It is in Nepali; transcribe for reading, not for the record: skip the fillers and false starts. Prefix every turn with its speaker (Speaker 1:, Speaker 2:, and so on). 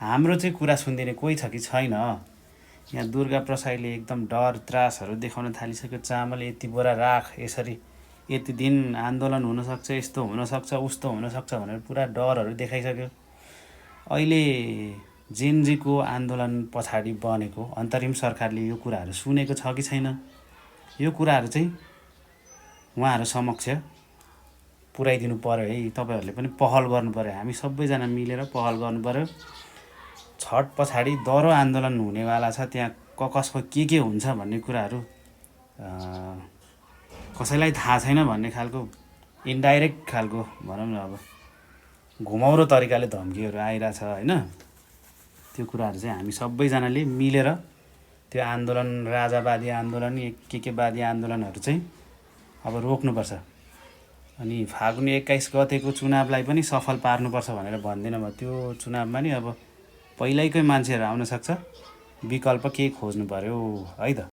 Speaker 1: हाम्रो चाहिँ कुरा सुनिदिने कोही छ कि छैन। यहाँ दुर्गा प्रसाईले एकदम डर त्रासहरू देखाउन थालिसक्यो। चामल यति बोरा राख, यसरी यति दिन आन्दोलन हुनसक्छ, यस्तो हुनसक्छ, उस्तो हुनसक्छ भनेर पुरा डरहरू देखाइसक्यो। अहिले जेनजीको आन्दोलन पछाडि बनेको अन्तरिम सरकारले यो कुराहरू सुनेको छ कि छैन, यो कुराहरू चाहिँ उहाँहरू समक्ष पुर्याइदिनु पर्यो है। तपाईँहरूले पनि पहल गर्नु पर्यो, हामी सबैजना मिलेर पहल गर्नु पर्यो। छठ पछाडि दह्रो आन्दोलन हुनेवाला छ, त्यहाँ कसको के हुन्छ भन्ने कुराहरू कसैलाई थाहा छैन भन्ने खालको इन्डाइरेक्ट खालको भनौँ न, अब घुमाउरो तरिकाले धम्कीहरू आइरहेछ होइन। त्यो कुराहरू चाहिँ हामी सबैजनाले मिलेर त्यो आन्दोलन, राजावादी आन्दोलन, के आन्दोलनहरू चाहिँ अब रोक्नुपर्छ। अनि फागुन 21 गतेको चुनावलाई पनि सफल पार्नुपर्छ भनेर भन्दिनँ म। त्यो चुनावमा नि अब पहिल्यैकै मान्छेहरू आउन सक्छ, विकल्प केही खोज्नु पर्यो है त।